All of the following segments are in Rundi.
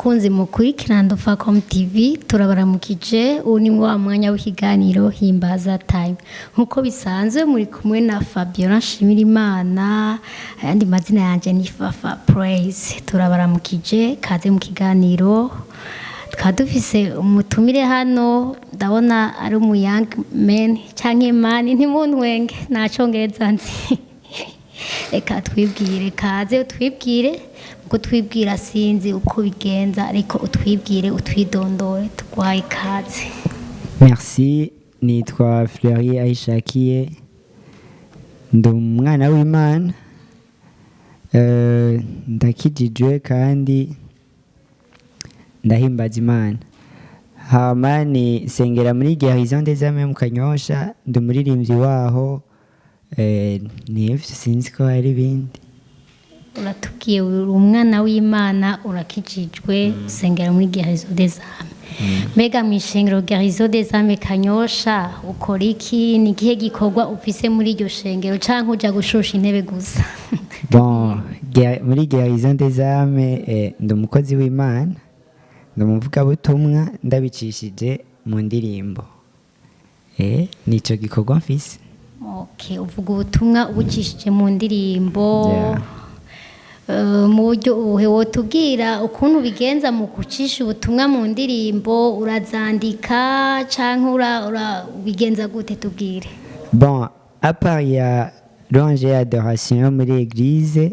Bakunzi mukurikirana Ndufacom TV, turabaramukije. Ubu ni wa mwanya w'ikiganiro Himbaza Time. Nk'uko bisanzwe, muri kumwe na Fabiola Nshimirimana, ayandi mazina yanjye ni Fafa Praise. Turabaramukije, kaze mu kiganiro. Tukaba dufise umutumire hano, ndabona ari umu young man canke man, ntimuntwenge, nta congereza nzi. Reka twibwire, kaze utwibwire. Uko twibwira sinzi uko bigenza, ariko utwibwire, utwidondore, tuguhaye ikaze. Merci, nitwa Fleury Ahishakiye, ndi umwana w'Imana. Ndakijijwe kandi ndahimbaza Imana. Hama ni sengera muri Guérison des Âmes mu Kanyosha, ndi umuririmbyi waho. Nivyo, sinzi ko hari ibindi. Uratubwiye uri umwana w'Imana, urakijijwe, usengera muri Guérison des Âmes. Mbega mu ishengero Guérison des Âmes Kanyosha ukora iki? Ni igihe gikorwa ufise muri iryo shengero, canke uja gushusha intebe gusa? Bon, muri Guérison des Âmes, ndi umukozi w'Imana, ndi umuvugabutumwa ndabicishije mu ndirimbo. Nico gikorwa mfise. Okay, uvuga ubutumwa ubucishije mu ndirimbo. Yeah. Mu buryo ubuhe? Wotubwira ukuntu bigenza mu gucisha ubutumwa mu ndirimbo? Urazandika canke ubigenza gute? Tubwire. Bon, à part ya louange et adoration yo muri église,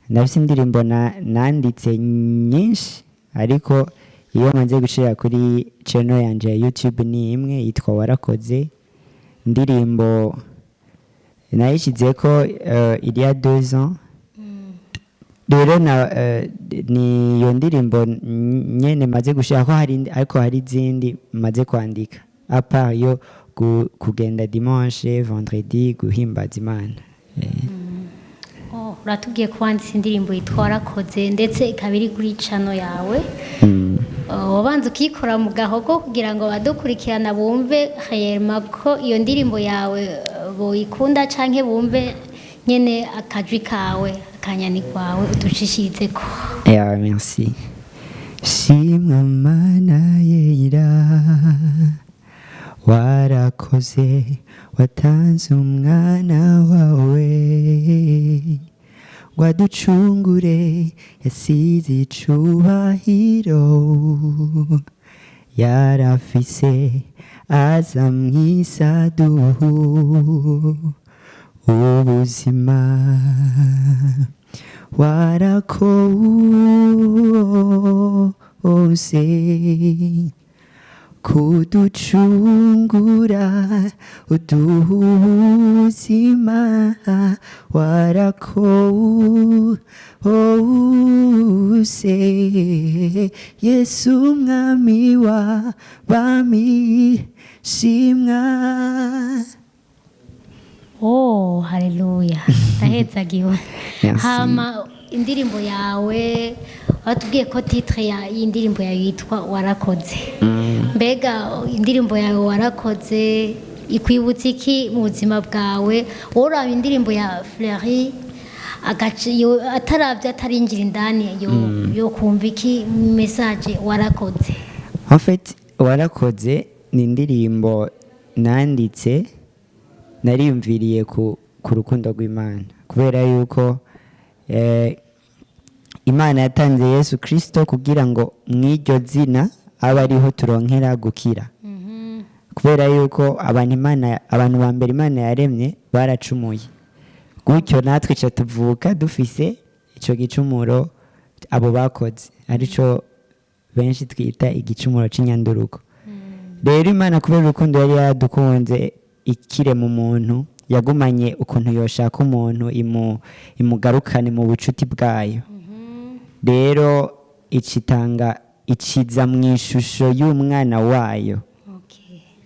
ndafise indirimbo nanditse nyinshi, ariko iyo maze gushira kuri channel yanje ya YouTube ni imwe yitwa Warakoze. Indirimbo nayishizeko il y a 2 ans. Rero na ni iyo ndirimbo nyene maze gushira ko hari, ariko hari izindi maze kwandika à part yo kugenda dimanche, vendredi guhimbaza Imana. Oh, uratubwiye ko wanditse indirimbo yitwa Warakoze, ndetse ikaba iri kuri channel yawe. Oh, wabanza ukiyikora mu gahogo kugira ngo abadukurikirana bumve réellement ko iyo ndirimbo yawe boyikunda, canke bumve nyene akajwi kawe, akanyani kwawe uducishirizeko. Yeah, merci. Shimwa Mana yera, warakoze, watanze umwana wawe ngo aducungure, yasize icubahiro yarafise, aza mw'isaduhu ubuzima. Warakoze kuducungura, uduha ubuzima. Warakoze Yesu, mwami wa bami, shimwa. Oh, haleluya, ndahezagiwe. Merci. Hama indirimbo yawe, watubwiye ko titre ya y'indirimbo yawe yitwa Warakoze. Mbega indirimbo yawe Warakoze ikwibutsa iki mu buzima bwawe? Wowe uraba indirimbo ya Fleury ataravye, atarinjira indani, yo kumva iki message Warakoze? En fait, Warakoze ni indirimbo nanditse nariyumviriye ku rukundo rw'Imana, kubera yuko Imana yatanze Yesu Kristo kugira ngo mw'iryo zina abe ariho turonkera gukira, kubera yuko abantu Imana, abantu ba mbere Imana yaremye baracumuye, gutyo natwe ica tuvuka dufise ico gicumuro abo bakoze, arico benshi twita igicumuro c'inyanduruko. Rero Imana, kubera urukundo yari yaradukunze, ikirema umuntu, yagumanye ukuntu yoshaka umuntu imugarukane mu bucuti bwayo. Rero icitanga, ikiza mu ishusho y'umwana wayo,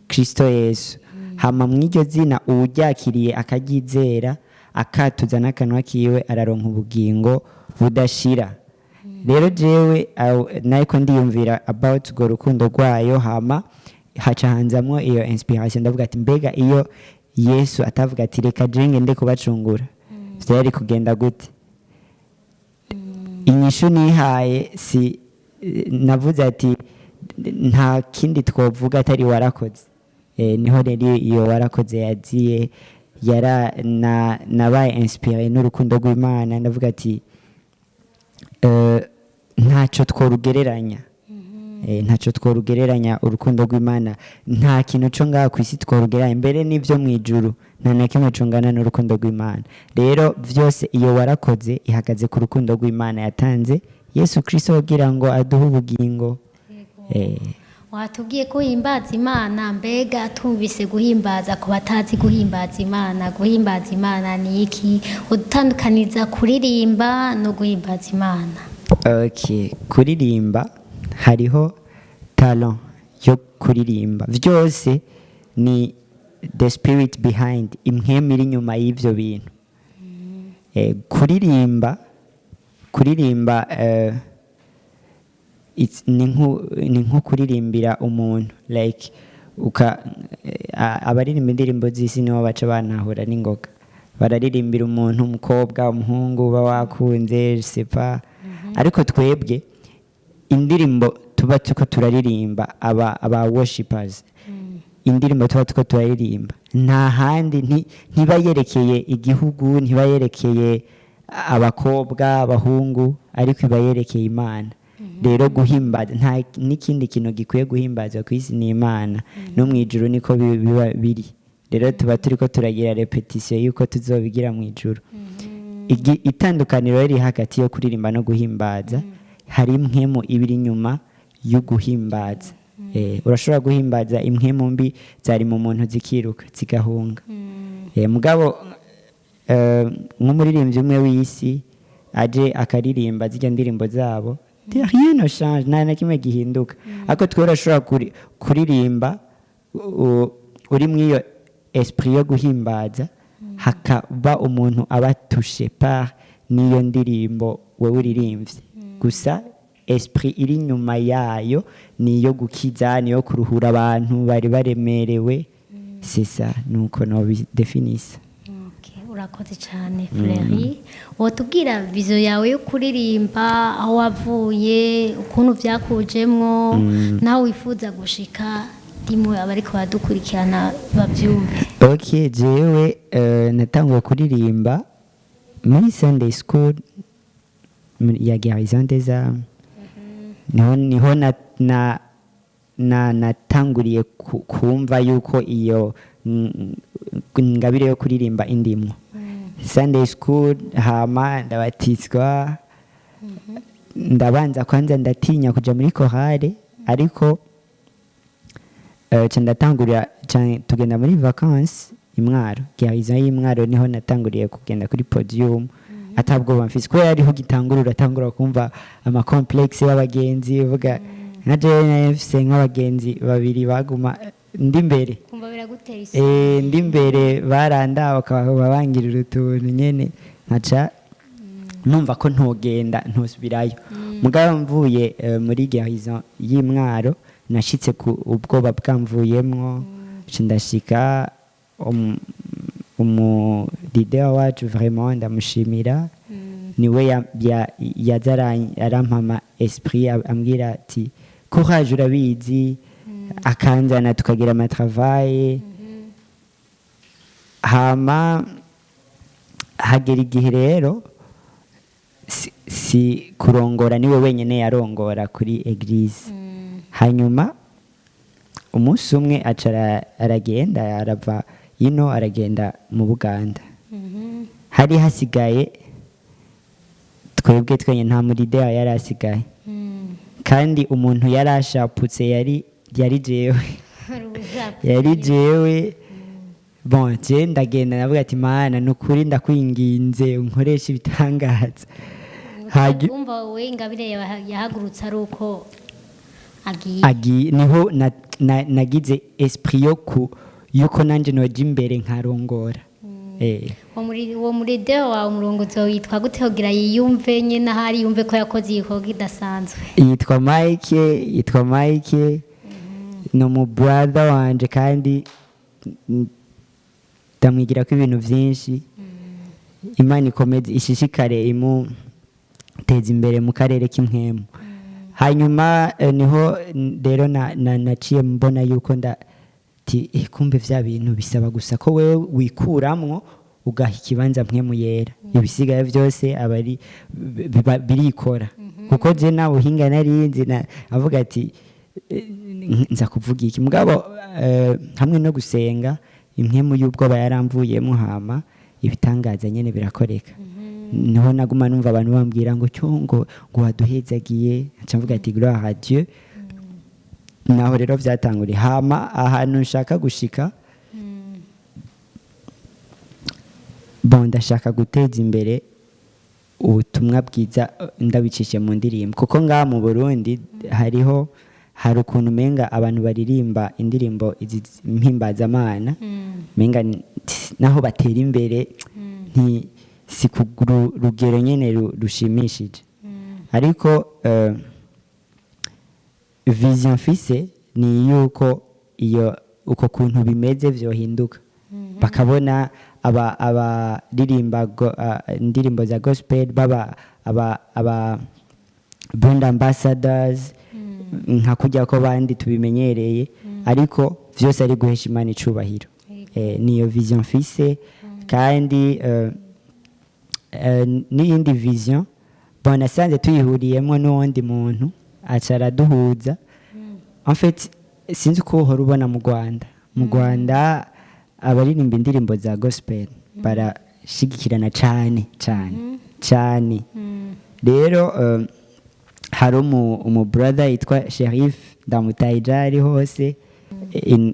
Kristo Yesu. Hama mw'iryo zina uwuryakiriye, akaryizera, akatuza n'akanwa kiwe, araronka ubugingo budashira. Rero jewe nariko ndiyumvira about urwo rukundo rwayo, hama haca hanzamwo iyo inspiration, ndavuga ati: "Mbega iyo Yesu atavuga ati 'Reka je ngende kubacungura,' vyari kugenda gute?" Inyishu nihaye si Navuze ati nta kindi twovuga atari warakoze. Niho rero iyo warakoze yaziye, yara na nabaye inspiré n'urukundo rw'Imana. Ndavuga ati ntacyo tworugereranya. Ntacyo tworugereranya urukundo rw'Imana, nta kintu cyo ngaha ku isi tworugereranya, mbere n'ibyo mu ijuru nta na kimwe cungana n'urukundo rw'Imana. Rero byose, iyo warakoze ihagaze ku rukundo rw'Imana yatanze Yesu Kristo kugira ngo aduhe ubugingo. Watubwiye ko uhimbaza Imana. Mbega tumvise guhimbaza, ku batazi guhimbaza Imana, guhimbaza Imana ni iki? Udutandukaniza kuririmba no guhimbaza Imana. Okay. Kuririmba, hariho talent yo kuririmba, byose ni the spirit behind, impwemu iri inyuma y'ibyo bintu. Kuririmba ni nko kuririmbira umuntu, like uka abaririmba indirimbo z'isi nibo baca banahura n'ingoga, bararirimbira umuntu, umukobwa, umuhungu uba wakunze, je sais pas. Ariko twebwe indirimbo tuba tuko turaririmba, aba worshipers, indirimbo tuba tuko turaririmba nta handi, ntiba yerekeye igihugu, ntiba yerekeye abakobwa, abahungu, ariko iba yerekeye Imana. Rero guhimbaza, nta n'ikindi kintu gikwiye guhimbazwa ku isi, ni Imana. No mu ijuru niko biba biri. Rero tuba turiko turagira répétition y'uko tuzobigira mu ijuru. Itandukaniro riri hagati yo kuririmba no guhimbaza, hari impwemu ibiri inyuma yo guhimbaza. Urashobora guhimbaza, impwemu mbi zari mu muntu zikiruka, zigahunga. Mugabo nk'umuririmbyi umwe w'isi aje akaririmba zirya ndirimbo zabo, rien ne change, nta na kimwe gihinduka. Ariko twe urashobora kuririmba uri mw'iyo esprit yo guhimbaza, hakaba umuntu aba touché par n'iyo ndirimbo wewe uririmbye. Gusa esprit iri inyuma yayo ni iyo gukiza, niyo kuruhura abantu bari baremerewe. C'est ça, nuko nobidefinisa. Okay, urakoze cyane Fleury. Wotubwira vision yawe yo kuririmba, aho wavuye, ukuntu byakujemwo, naho wifuza gushika, dimwe abariko baradukurikirana babyumve. Ok, jewe natanguye kuririmba muri Sunday school ya Guérison des âmes. Niho na natanguriye kumva yuko iyo ngabire yo kuririmba indimwo. Sunday school, hama ndabatizwa, ndabanza kwanza ndatinya kuja muri chorale, ariko ca ndatangurira, ca tugenda muri vacances imwaro, Guérison y'Imwaro, niho natanguriye kugenda kuri podium atabwoba mfise, kubera ariho ugitangura, uratangura kumva ama complexe y'abagenzi, uvuga nka jewe nari mfise nk'abagenzi babiri baguma ndi imbere. Kumva biragutera isoni. Ndi imbere baranda, bakaba bangirira utuntu nyene, nkaca numva ko ntogenda, ntosubirayo. Mugabo mvuye muri Guérison y'Imwaro, nashitse ku ubwoba bwamvuyemwo, nca ndashika umu leader wacu, vraiment ndamushimira, niwe yaza arampama esprit, ambwira ati courage, urabizi, akanjana tukagira ama travail. Hama hagera igihe rero si kurongora, niwe wenyine yarongora kuri église. Hanyuma umunsi umwe aca aragenda, arava ino aragenda mu Buganda. Hari hasigaye twebwe twenyine, nta mu leader yari asigaye, kandi umuntu yari ashaputse yari jewe. Yari jewe. Bon, je ndagenda, ndavuga ati Mana, nukuri ndakwinginze unkoreshe ibitangaza. Umva, wowe Ingabire yahagurutse ari uko agiye? Agiye, niho nagize esprit yo ku yuko nanje noja imbere nkarongora. Uwo mu leader wawe, umurongozi wawe, yitwa gute kugira yiyumve nyine ahari, yumve ko yakoze igikorwa kidasanzwe? Yitwa Mike, yitwa Mike, ni umu brother wanje kandi ndamwigirako ibintu byinshi. Imana ikomeze ishishikare imuteza imbere mu karere k'impwemu. Hanyuma niho rero naciye mbona yuko nda ti kumbe vya bintu bisaba gusa ko wewe wikuramwo, ugaha ikibanza Mpwemu Yera, ibisigaye byose aba ari birikora, kuko je nawe uhinga narinzi na avuga ati nza kuvuga iki? Mugabo hamwe no gusenga, impwemu y'ubwoba yaramvuyemo, hama ibitangaza nyene birakoreka. Niho naguma numva abantu bambwira ngo cyo ngo waduhezagiye, nca mvuga ati gloire à Dieu. Naho rero vyatanguriye. Hama ahantu nshaka gushika, bon, ndashaka guteza imbere ubutumwa bwiza ndabicishe mu ndirimbo, kuko ngaha mu Burundi hariho hari ukuntu umenga abantu baririmba indirimbo izi mpimbazamana menga naho batera imbere nti si ku rugero nyene rushimishije. Ariko vision mfise ni yuko iyo uko kuntu bimeze vyohinduka, bakabona abaririmba indirimbo za gospel baba aba brand ambassadors nka kujya ko bandi tubimenyereye, ariko vyose ari guhesha Imana icubahiro. Niyo vision mfise. Kandi n'iyindi vision, bon, nasanze tuyihuriyemo n'uwundi muntu, aca araduhuza. En fait, sinzi uko uhora ubona mu Rwanda abaririmba indirimbo za gospel barashigikirana cane cane cane. Rero hari umu brother yitwa Sherif Ndamutayija, ari hose,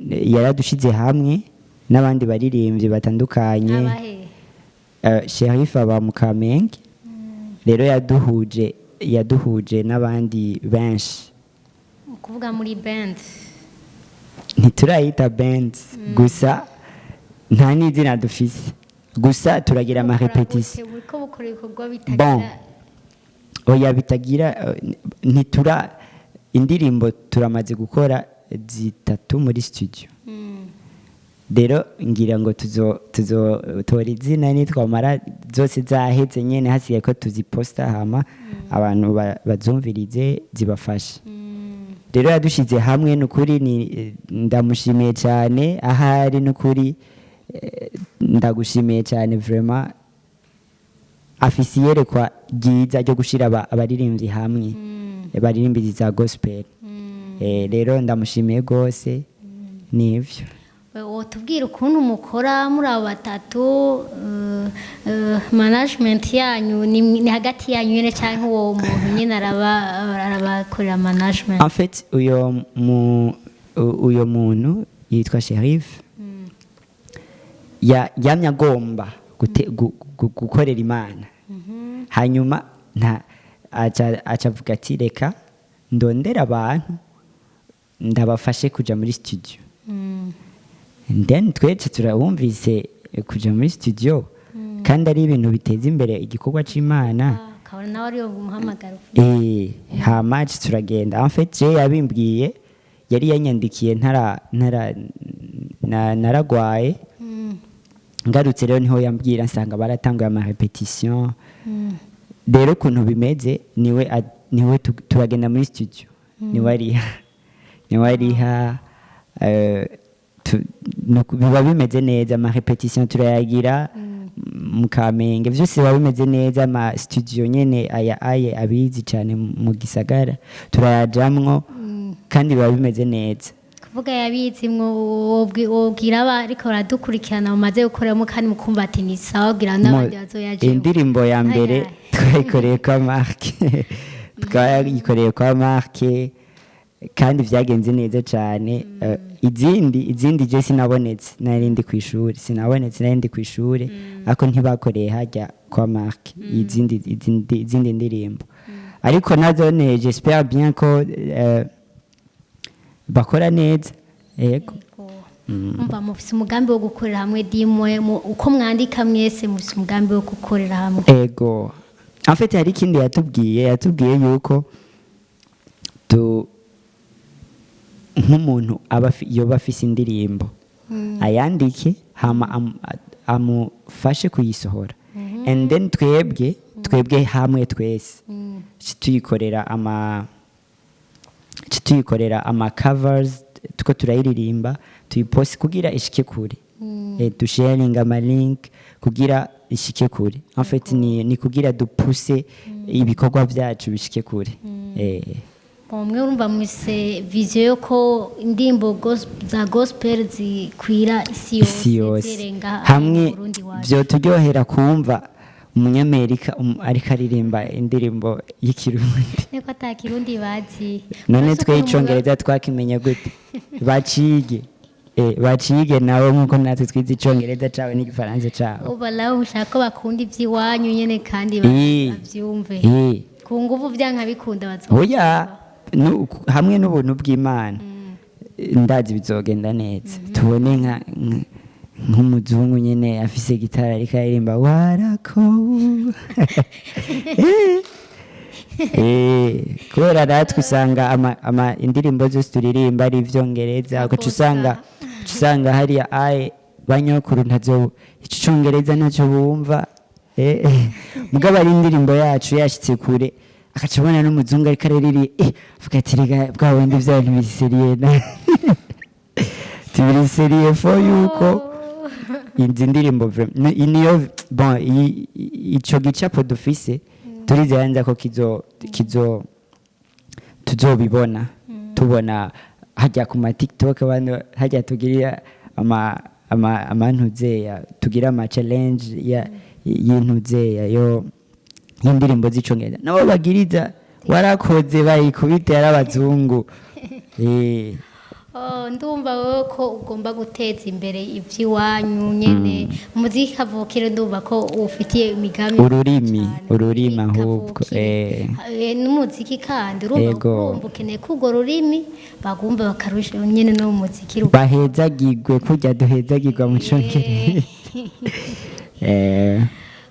yaradushize hamwe n'abandi baririmbyi batandukanye. Abahe? Sherif aba mu Kamenge. Rero yaduhuje n'abandi benshi. Ukuvuga muri band? Ntiturayita band, gusa nta n'izina dufise, gusa turagira ama répétition. Buriko bukora ibikorwa bitagira Bon, oya, bitagira ntitura indirimbo turamaze gukora zitatu muri studio. Rero ngira ngo tuzotora izina nitwamara zose zaheze nyene, hasigaye ko tuziposta, hama abantu bazumvirize, zibafashe. Rero yadushize hamwe, nukuri ni ndamushimiye cyane ahari, nukuri ndagushimiye cyane vraiment. Afise iyerekwa ryiza ryo gushira abaririmbyi hamwe baririmbyi za gospel. Rero ndamushimiye rwose, nivyo. Wotubwira ukuntu mukora muri abo batatu? Management yanyu ni hagati yanyu nyene, canke uwo muntu nyene arabakorera management? En fait, uyo muntu yitwa Sherif yamye agomba gukorera Imana, hanyuma nta aca avuga ati reka ndondere abantu ndabafashe kuja muri studio. And then twese turawumvise kuja muri studio kandi ari ibintu biteza imbere igikorwa c'Imana. Akabona nawe ariyo muhamagaro. Hama turagenda. En fait, je yabimbwiye, yari yanyandikiye ntara ntara naragwaye. Ngarutse rero niho yambwira, nsanga baratanguye ama répétition. Rero ukuntu bimeze, niwe turagenda muri studio, niwe ariha, biba bimeze neza. Ama répétition turayagira mu Kamenge, vyose biba bimeze neza. Ama studio nyene aya aye abizi cyane mu gisagara, turayajamwo kandi biba bimeze neza. Kuvuga yabizi mwo, wobwira aba ariko baradukurikirana mumaze gukoreramo kandi mukumva ati ni sawa, bwira n'abandi bazoyajemo. Indirimbo ya mbere Ayahe? twayikoreye kwa Mark, twayikoreye kwa Mark kandi byagenze neza cyane. Izindi je sinabonetse, nari ndi ku ishuri, sinabonetse, nari ndi ku ishuri, ariko ntibakoreye hajya kwa Mark izindi ndirimbo, ariko nazo ne j'espère bien ko bakora neza, yego. Umva, mufise umugambi wo gukorera hamwe dimwe uko mwandika mwese, mufise umugambi wo gukorera hamwe? Ego. En fait, hari ikindi yatubwiye yuko tu nk'umuntu aba yoba afise indirimbo ayandike, hama amufashe kuyisohora, and then twebwe hamwe twese tuyikorera ama Tuyikorera ama covers, tuko turayiririmba, tuyipost kugira ishike kure, dusharinga ama link kugira ishike kure. En fait ni kugira dupuse ibikorwa byacu bishike kure. Mwe urumva mufise vision yo ko indirimbo za gospel zikwira isi yose, isi yose, zirenga hamwe mu Burundi wacu. Vyoturyohera kumva umunyamerika ariko aririmba indirimbo y'Ikirundi. Niko ata Kirundi bazi. None Uretse twe ukuntu Icongereza twakimenye gute? Bacige, bacige nabo nkuko natwe twize Icongereza cawe n'Igifaransa cabo. Uba nawe ushaka ko bakunda iby'iwanyu nyene kandi bavyumve ku nguvu, vyanka bikunda bazo. Oya, hamwe n'ubuntu bw'Imana ndazi bizogenda neza, tubone nk'umuzungu nyene afise gitara ariko aririmba warako. Kubera natwe usanga ama indirimbo zose turirimba ari Ivyongereza, ugaca usanga hariya aye banyokuru ntazo ico Congereza ntacyo bumva. Mugabo ari indirimbo yacu yashitse kure, akaca abona n'umuzungu ariko araririye, avuga ati: "Rega bwa bundi vya bintu bisérieux na tubiri sérieux." Faut yuko izi ndirimbo niyo bon ico gicapo dufise, turizera neza ko kizo tuzobibona, tubona hajya ku ma TikTok abantu hajya tugirira ama amantuzeya, tugira ama challenge ya y'intuzeya yo y'indirimbo z'Icongereza, nabo bagiriza warakoze bayikubite ari abazungu. Oh, ndumva wowe ko ugomba guteza imbere iby'iwanyu nyene, muziki kavukire, ndumva ko ufitiye imigambi Ururimi, cyane. ururimi ahubwo, Kavukire. N'umuziki kandi urumva, urumva ukeneye ko urwo rurimi bagumva bakarusha nyene no mu muziki bahezagirwe kurya duhezagirwa mu Congereza.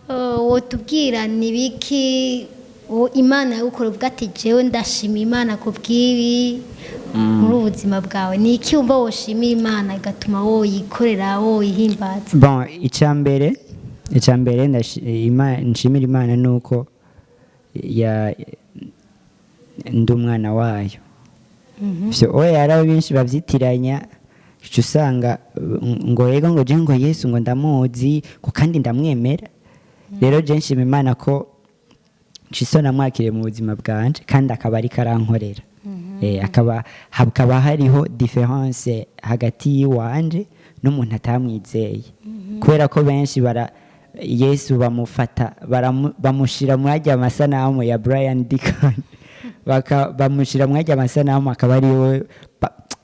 Oh, wotubwira ni biki Imana yagukora uvuga ati: "Jewe ndashima Imana ku bw'ibi"? Muri ubu buzima bwawe ni iki wumva woshimira Imana igatuma woyikorera, woyihimbaza? Bon, icambere nshimira Imana nuko ya ndi umwana wayo. Vyo oya, hari benshi bavyitiranya, uca usanga ngo yego, ngo je ngo Yesu ngo ndamuzi, ngo kandi ndamwemera. Rero je nshima Imana ko Ciso namwakiriye mu buzima bwanje kandi akaba ariko arankorera. Akaba hakaba hariho différence hagati yiwanje n'umuntu atamwizeye, kubera ko benshi bara Yesu bamufata bamushira muri ajya amasanamu ya Brian Deacon, bamushira muri ajya amasanamu, akaba ari we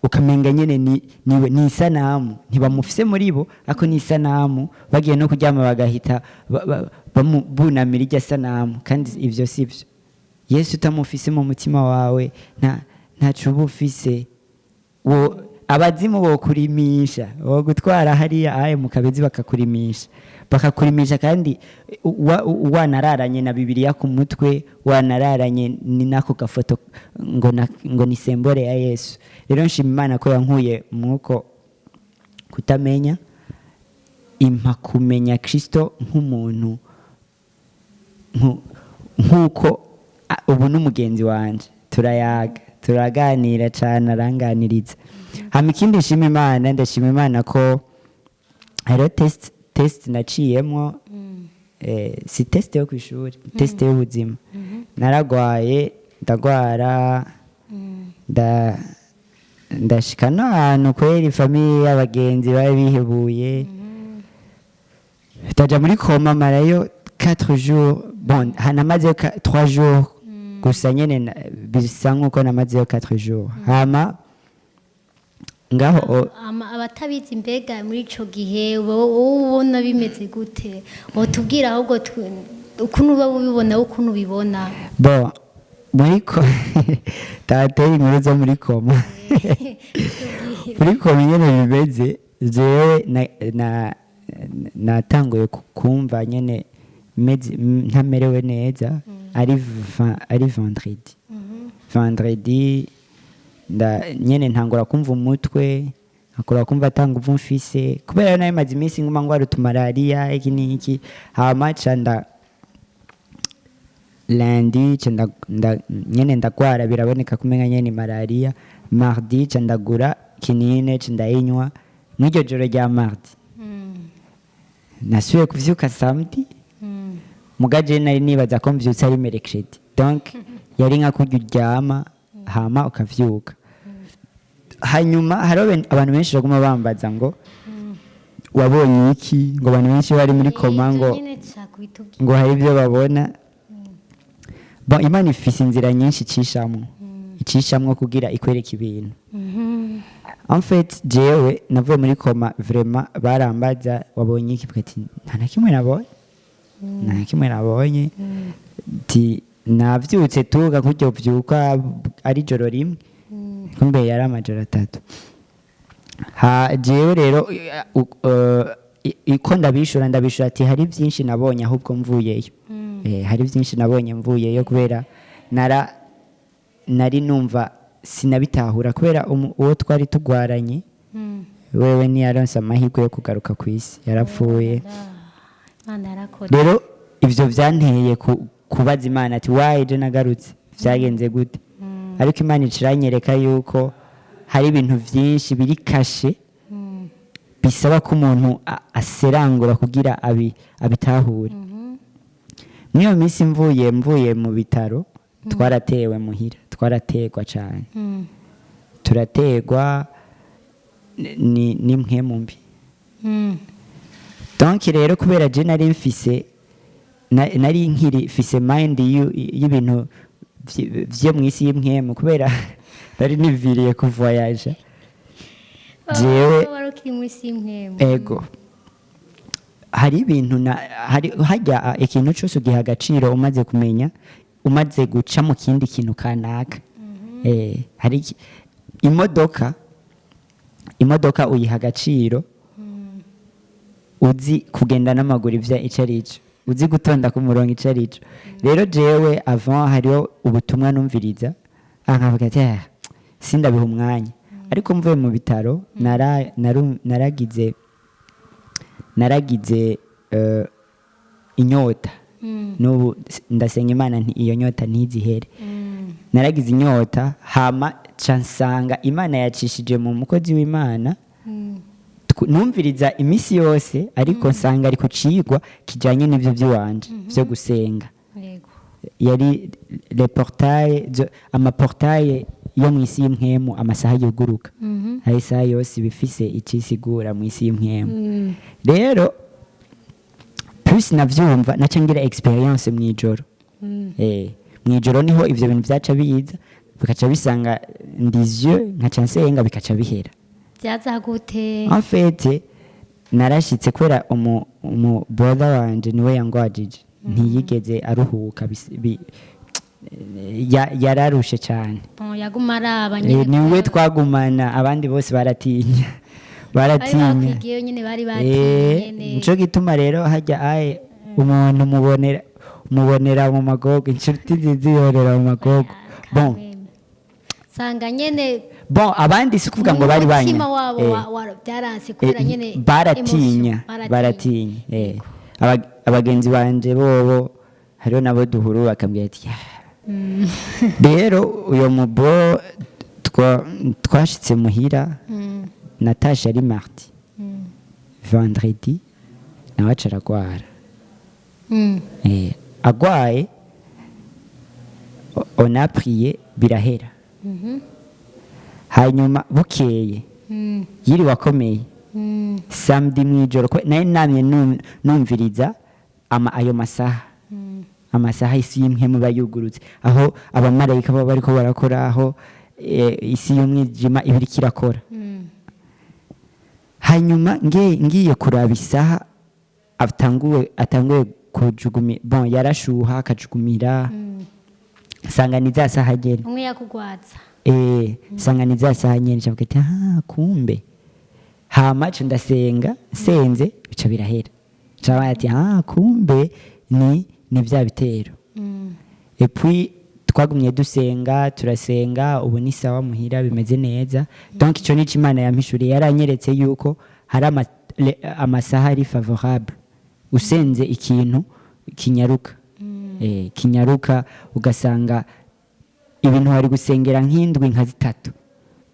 ukamenga nyene ni niwe, ni isanamu, ntibamufise muri bo, ariko ni isanamu. Bagiye no kuryama bagahita bunamira irya sanamu, kandi ivyo si byo. Yesu utamufise mu mutima wawe ntaco uba ufise. Abazimu bokurimisha, bogutwara hariya aye mu kabezi bakakurimisha, bakakurimisha, kandi wanararanye na Bibiliya ku mutwe, wanararanye ni nako gafoto ngo ni symbole ya Yesu. Rero nshima Imana ko yankuye mwuko kutamenya, impa kumenya Kristo nk'umuntu, nk'uko ubu n'umugenzi wanje, turayaga, turaganira cyane, aranganiriza. Hama ikindi nshima Imana, ndashima Imana ko hariho test naciyemwo, si test yo kw'ishuri, test y'ubuzima. Naragwaye, ndagwara, ndashika no ahantu kweri famille y'abagenzi bari bihebuye, ndaja muri coma, marayo 4 jours. Bon, namazeyo 3 jours gusa nyene, bisa nkuko namazeyo 4 jours. Hama ngaho Abatabizi mbega muri ico gihe wowe ubona bimeze gute? Wotubwira ahubwo ukuntu uba ubibona, ukuntu ubibona. Bon, muri ko tateye inkuru zo muri coma, muri coma nyene bimeze, jewe natanguye kumva nyene ntamerewe neza ari vendredi. Nyene ntangura kumva umutwe, nkakura kumva ata nguvu mfise, kubera nayo maze iminsi nguma ngwara utumalariya, iki n'iki. Hama ca Lundi ca nyene ndagwara, biraboneka kumenga nyene malaria. Mardi ca ndagura kinine, ca ndayinywa mw'iryo joro rya mardi. Nasubiye kuvyuka samedi, muga je nari nibaza ko mvyutse ari mercredi, donc yari nka kurya uryama hama ukavyuka. Hanyuma hariho abantu benshi baguma bambaza ngo wabonye iki, ngo abantu benshi bari muri coma ngo nyine dushaka kubitubwira. Ngo hari ibyo babona. Bon, Imana ifise inzira nyinshi icishamwo kugira ikwereka ibintu. En fait, jewe navuye muri coma, vraiment barambaza wabonye iki? Mvuga ati nta na kimwe nabonye, nta na kimwe nabonye. Ti navyutse tuga kuryo vyuka ari joro rimwe, kumbe yari amajoro 3. Ha jewe rero iko ndabishura ati hari byinshi nabonye ahubwo mvuyeyo. Hari byinshi nabonye mvuyeyo, kubera nari numva sinabitahura, kubera uwo twari tugwaranye wewe ntiyaronse amahirwe yo kugaruka ku isi, yarapfuye. Imana yarakoze. Rero ivyo vyanteye kubaza Imana ati waye je nagarutse, vyagenze gute? Ariko Imana iciranyereka yuko hari ibintu vyinshi biri caché, bisaba ko umuntu aserangura kugira abitahure. Muri iyo minsi mvuye mu bitaro, twaratewe muhira, twarategwa cyane. Turategwa ni mbi. Donc rero kubera je nari mfise nari nkiri mfise mind y'ibintu vyo mw'isi y'impwemu, kubera nari niviriye kuvoyaja jewe. Wari ukiri muri simpwemu. Ego, hari ibintu na hari hajya ikintu cyose ugiha agaciro umaze kumenya, umaze guca mu kindi kintu kanaka. Hari imodoka uyiha agaciro uzi kugenda n'amaguru ivyo ico ari cyo, uzi gutonda ku murongo ico ari cyo. Rero jewe avant hariho ubutumwa numviriza nkavuga ati "Ah, sindabiha umwanya." Ariko mvuye mu bitaro naragize inyota. N'ubu ndasenga Imana nti iyo nyota ntizihere. Naragize inyota, hama ca nsanga Imana yacishije mu mukozi w'Imana numviriza iminsi yose, ariko nsanga ari ku cigwa kijanye n'ivyo vy'iwanje vyo gusenga. Yari le portail amaportail yo mu isi y'impwemu, amasaha yuguruka. Hari isaha yose iba ifise icisigura mu isi y'impwemu. Rero plus navyumva, naca ngira expérience mw'ijoro. Mw'ijoro niho ivyo bintu vyaca biza, bikaca bisanga ndizyo, nkaca nsenga bikaca bihera. Byaza gute? En fait, narashitse kubera umu brother wanje niwe yangwajije, ntiyigeze aruhuka, yararushe cyane. Bon, yaguma araba nyine. Niwe twagumana, abandi bose baratinya. Bari Baratinya. bakwigiyeyo nyine, bari batinye nyine. Nico gituma rero hajya aye umuntu mubonera mu magogo, inshuti nziza ihorera mu magogo. Bon. Sanga nyene. Bon, abandi si kuvuga ngo bari banya umutima wabo byaranse kubera nyene baratinya. emotion, Baratinya. Abagenzi banje bobo hariho nabo duhuru bakambwira ati "Yeah." Rero uyo mubo twashitse muhira, natashe ari mardi, vendredi nawe aca aragwara. Agwaye, on a prié, birahera. Hanyuma bukeye yiriwe akomeye, samedi mw'ijoro nari namye numviriza ayo masaha, amasaha isi y'impwemu iba yugurutse, aho abamarayika baba bariko barakora, aho isi y'umwijima iba iriko irakora. Hanyuma ngiye kuraba isaha atanguye kujugumira, bon, yarashuha akajugumira, nsanga ni za saha nyene. Umwe yakugwaza. Nsanga ni za saha nyene, ncavuga ati ah, kumbe. Hama ca ndasenga, nsenze bica birahera. Nca ati ah, kumbe ni vya bitero. Et puis twagumye dusenga, turasenga, ubu ni sawa muhira, bimeze neza. Donc ico nico Imana yampishuriye, yaranyeretse yuko hari amasaha ari favorable, usenze ikintu kinyaruka. Kinyaruka, ugasanga ibintu wari gusengera nk'indwi nka 3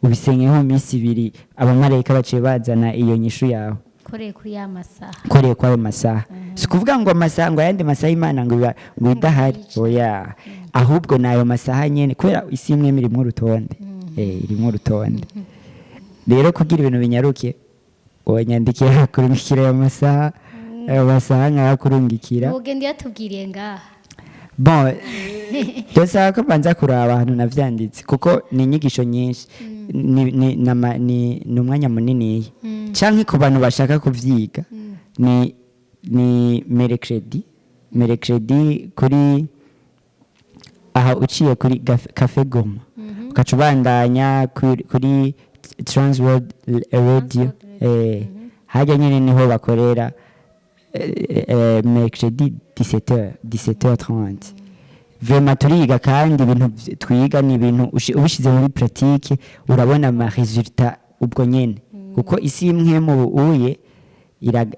ubisengeye nko mu minsi 2, abamarayika baciye bazana iyo nyishu yawe. Koreye kuri ya masaha. Koreye kw'ayo masaha. Si ukuvuga ngo amasaha, ngo ayandi masaha Imana ngo iba ngo idahari, oya, ahubwo ni ayo masaha nyene, kubera isi imwe irimwo urutonde. Irimwo urutonde. Rero kugira ibintu binyaruke, wanyandikira, kurungikira ayo masaha nkayakurungikira. Ugenda yatubwiriye ngaha. Bon, dosaba ko mbanza kuraba ahantu navyanditse, kuko ni inyigisho nyinshi, ni umwanya muniniya. Canke ku bantu bashaka kuvyiga, ni mercredi kuri aha uciye kuri Cafe Goma, ugaca ubandanya kuri Transworld Radio, hajya nyine niho bakorera, mercredi 17h, 17h30. Vraiment turiga, kandi ibintu twiga ni ibintu ubishize muri pratique urabona ama résultat ubwo nyene, kuko isi imwe mu uye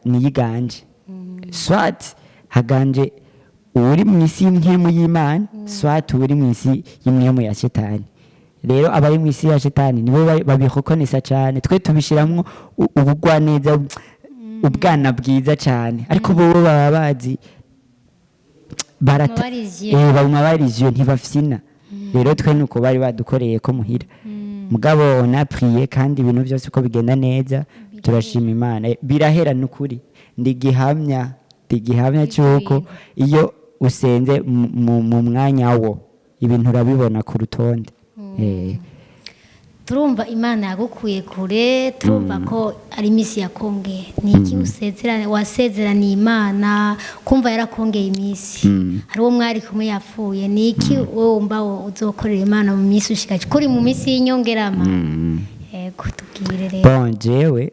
niyiganje, soit haganje uri mu isi y'impwemu y'Imana, soit uri mu isi y'impwemu ya Shetani. Rero abari mu isi ya Shetani nibo babirekonesa cyane. Twe tubishiramwo ubugwaneza, ubwana bwiza cyane, ariko bo baba bazi barata. Bariziye. Baguma bariziye, ntibafyina. Rero twe nuko bari badukoreye ko muhira, mugabo on a prié, kandi ibintu byose uko bigenda neza, turashima Imana. Birahera nukuri. Ndi gihamya cy'uko iyo usenze mu mwanya wo ibintu urabibona ku rutonde. Turumva Imana yagukuye kure, turumva ko ari iminsi yakongeye. Ni iki usezerane, wasezeraniye Imana, kumva yarakongeye iminsi? Hari uwo mwari kumwe yapfuye. Ni iki wowe wumva uzokorera Imana mu minsi ushigaje, kuri mu minsi y'inyongerama? Yego, tubwire rero. Bon, jewe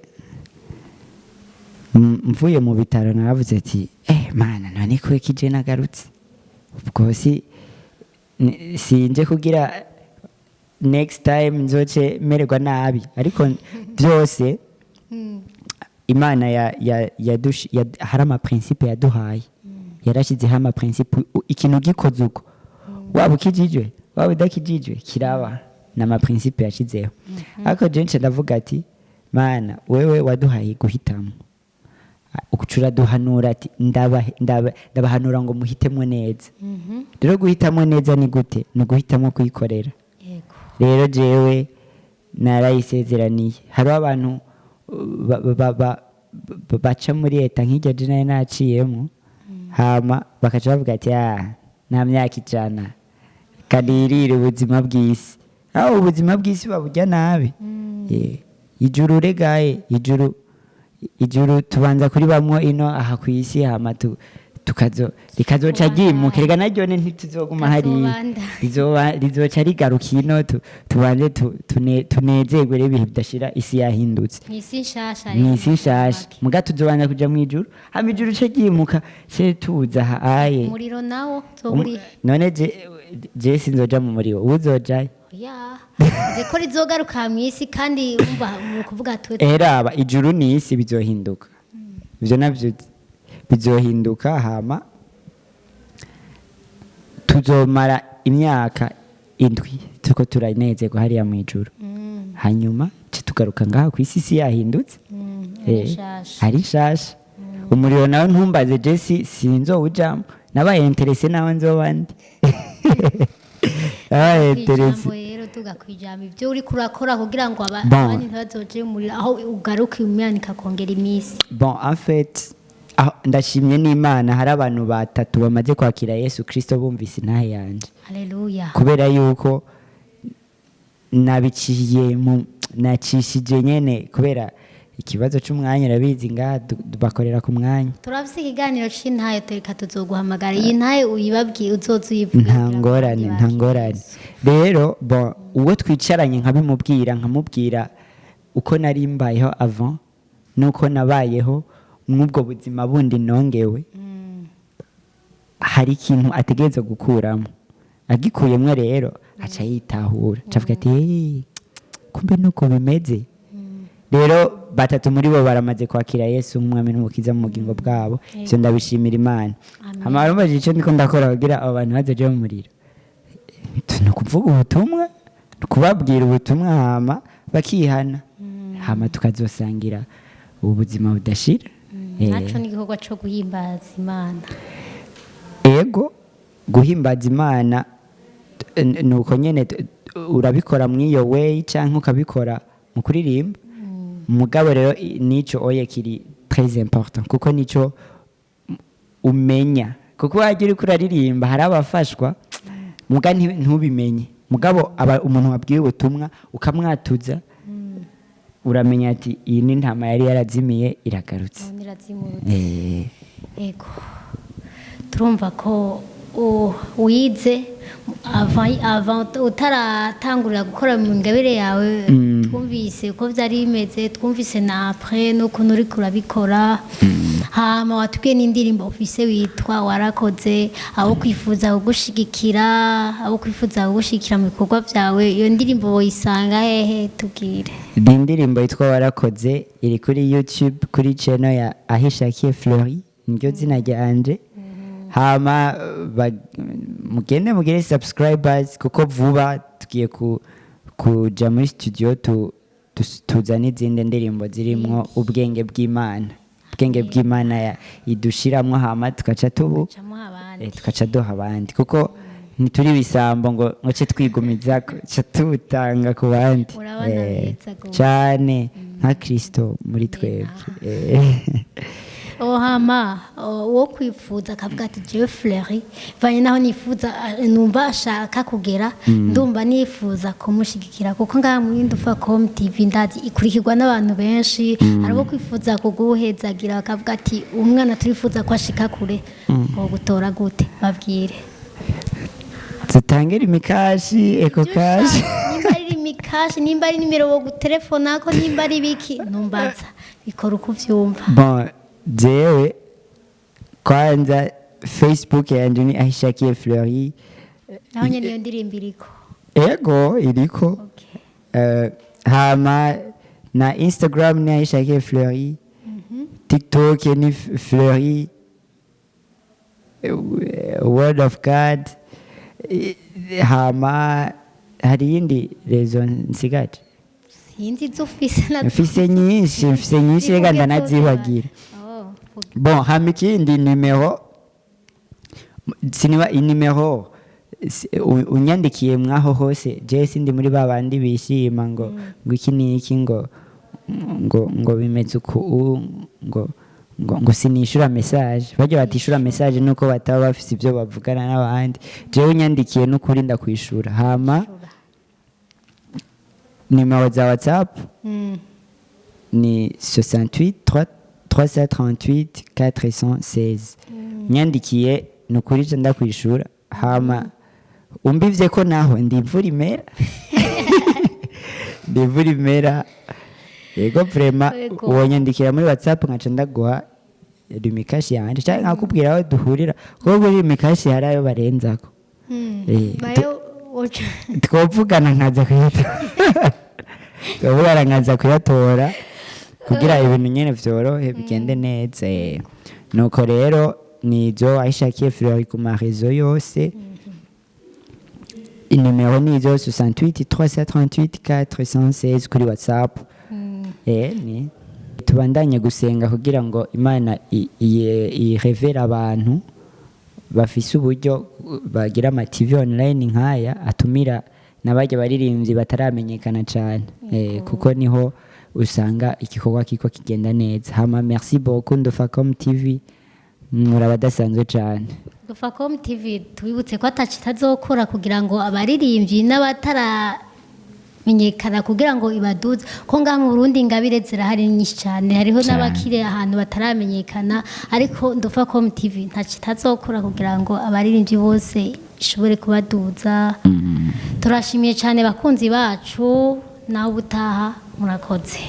mvuye mu bitaro naravuze ati: "Mana, none ko kije nagarutse, ubwo si sinje kugira next time nzoce mererwa nabi." Ariko byose Imana ya hari ama principe yaduhaye, yarashyizeho ama principe. Ikintu gikoze uko, waba ukijijwe waba udakijijwe, kiraba ni ama principe yashyizeho. Ariko jenshi ndavuga ati: "Mana, wewe waduhaye guhitamo, uca uraduhanura ati ndabahanura ngo muhitemo neza." Rero guhitamo neza ni gute? Ni uguhitamo kuyikorera. Rero jewe narayisezeraniye. Hariho abantu baca muri leta nk'iryo je nari naciyemo, hama bakaca bavuga ati: "Ah, nta myaka 100, kanirire ubuzima bw'isi." Aho ubuzima bw'isi baburya nabi. Ijuru regaye, ijuru tubanza kuri bamwe ino aha ku isi, hama tukazo rikazoca ryimuka. Rega naryo ntituzoguma hariya. Kazobanda. Rizoca rigaruka ino, tubanze tunezerwe rero ibihe bidashira isi yahindutse. Ni isi nshasha. Ni isi nshasha, muga tuzobanza kuja mu ijuru, hama ijuru ce ryimuka, ce tuza aha aye. Umuriro nawo uzoburi? None je sinzoja mu muriro, uzojayo? Ya, uzi ko rizogaruka mu isi, kandi umva mu kuvuga twe. Eraba, ijuru n'isi bizohinduka, ivyo navyo bizohinduka, hama tuzomara imyaka 7 turiko turanezerwa hariya mu ijuru, hanyuma ce tugaruka ngaha ku isi, isi yahindutse. Ari nshasha. Ari nshasha. Umuriro nawe ntumbaze, je sinzowujamo, nabaye intéressé nawe nzoba ndi nabaye intéressé. Kwijambo rero, tuga kwijambo, ibyo uri kurakora kugira ngo Bon. abandi ntibazoje mu muriro, aho ugaruka Imana ikakongera iminsi. Bon, en fait, aho ndashimye n'Imana, hari abantu batatu bamaze kwakira Yesu Kristo bumvise intahe yanje. Haleluya. Kubera yuko nabiciye mu nacishije nyene, kubera ikibazo c'umwanya, urabizi ngaha bakorera ku mwanya. Turafise ikiganiro c'intahe, tureka tuzoguhamagara iyi ntahe uyibabwiye, uzoza uyivuge Nta kugira ngo ngorane, abandi nta bakire ngorane. Yesu. Rero bon, uwo twicaranye nkabimubwira, nkamubwira uko nari mbayeho avant nuko nabayeho mw'ubwo buzima bundi nongewe, hari ikintu ategereza gukuramo. Agikuyemwo rero aca yitahura, aca avuga ati: "Hey, kumbe nuko bimeze." Rero batatu muri bo baramaze kwakira Yesu nk'umwami n'umukiza mu bugingo bwabo. Ivyo ndabishimira Imana. Amen. Hama barumbajije ico ndiko ndakora kugira abo bantu bazoje mu muriro. Ni ukuvuga ubutumwa, ni ukubabwira ubutumwa, hama bakihana, hama tukazosangira ubuzima budashira. Naco ni igikorwa co guhimbaza Imana. Ego, guhimbaza Imana ni uko nyene, urabikora mw'iyo way canke ukabikora mu kuririmba. Mugabo rero nico oye kiri très important, kuko nico umenya, kuko wajya uriko uraririmba hari abafashwa muga ntubimenye. Mugabo aba umuntu wabwiye ubutumwa ukamwatuza, uramenya ati iyi ni intama yari yarazimiye iragarutse. None irazimurutse. Ego, turumva ko wize avant utaratangurira gukora mu ngabire yawe. Twumvise uko byari bimeze, twumvise na après n'ukuntu uriko urabikora. Hama watubwiye n'indirimbo ufise witwa "Warakoze". Abo kwifuza kugushigikira mu bikorwa byawe, iyo ndirimbo woyisanga hehe? Tubwire. Ni indirimbo yitwa "Warakoze", iri kuri YouTube kuri channel ya Ahishakiye Fleury, niryo zina ryanje. Hama mugende mugire subscribers, kuko vuba tugiye kuja muri studio tuzane izindi ndirimbo zirimwo ubwenge bw'Imana, ubwenge bw'Imana idushiramwo, hama tukaca tubu Camwo abandi. Tukaca duha abandi, kuko ntituri ibisambo ngo ce twigumiza, ca tubutanga ku bandi. Urabana beza gose. Cane, nka Kristo muri twebwe. Ohama uwo kwifuza akavuga ati jewe Fleury vanye naho nifuza, numva ashaka kugera, ndumva nifuza kumushigikira, kuko ngaha muri Ndufacom TV ndazi ikurikirwa n'abantu benshi. Hari abo kwifuza kuguhezagira bakavuga ati umwana turifuza ko ashika kure, gutora gute? Babwire. Dutange Lumicash, Ecocash. Nimba ari Lumicash, nimba ari nimero wo gutelefona ko, nimba ari biki, numbaza bikora uko uvyumva. Bon, jewe kwanza Facebook yanje ni Ahishakiye Fleury. Naho nyene iyo ndirimbo iriko? Ego, iriko. Hama na Instagram ni Ahishakiye Fleury, TikTok ni Fleury Word of God. Hama hari iyindi réseau nsigaje? Sinzi izo ufise na Mfise nyinshi, mfise nyinshi, reka ndanazibagira. Oh, vuga. Bon, hama ikindi nimero, siniba inimero unyandikiye mwaho hose, je sindi muri ba bandi bishima ngo iki niki, ngo bimeze uku, ngo sinishura message. Bajya batishura message nuko bataba bafise ibyo bavugana n'abandi. Jewe unyandikiye n'ukuri ndakwishura. Hama nimero za WhatsApp ni 68 3 338 416. Nyandikiye ni ukuri je ndakwishura. Hama umbivye ko naho ndi imvura imera, ndi imvura imera. Yego, vraiment. Yego. Wonyandikira muri WhatsApp nkaca ndaguha Lumicash yanje, canke nkakubwira aho duhurira, kuko kuri Lumicash hari ayo barenzako. Bayo Twovugana nkaza kuyatora, twovugana nkaza kuyatora kugira ibintu nyene vyorohe, bigende neza. Nuko rero nizo Ahishakiye Fleury ku ma réseaux yose. Inimero nizo 68 338 416 kuri WhatsApp. Ni tubandanye gusenga kugira ngo Imana irevere abantu bafise uburyo bagira ama TV online nkaya atumira n'abajya baririmbyi bataramenyekana cyane, kuko niho usanga igikorwa kiko kigenda neza. Hama merci beaucoup Ndufacom TV, muri abadasanzwe cyane. Dufacom TV, tubibutse ko ataci itazokora kugira ngo abaririmbyi n'abataramenyekana kugira ngo ibaduze, ko ngaha mu Burundi ingabire zirahari nyinshi cyane, hariho Cane. n'abakiri ahantu bataramenyekana, ariko Ndufacom TV ntaci itazokora kugira ngo abaririmbyi bose ishobore kubaduza. Turashimiye cyane bakunzi bacu, nawe ubutaha, murakoze.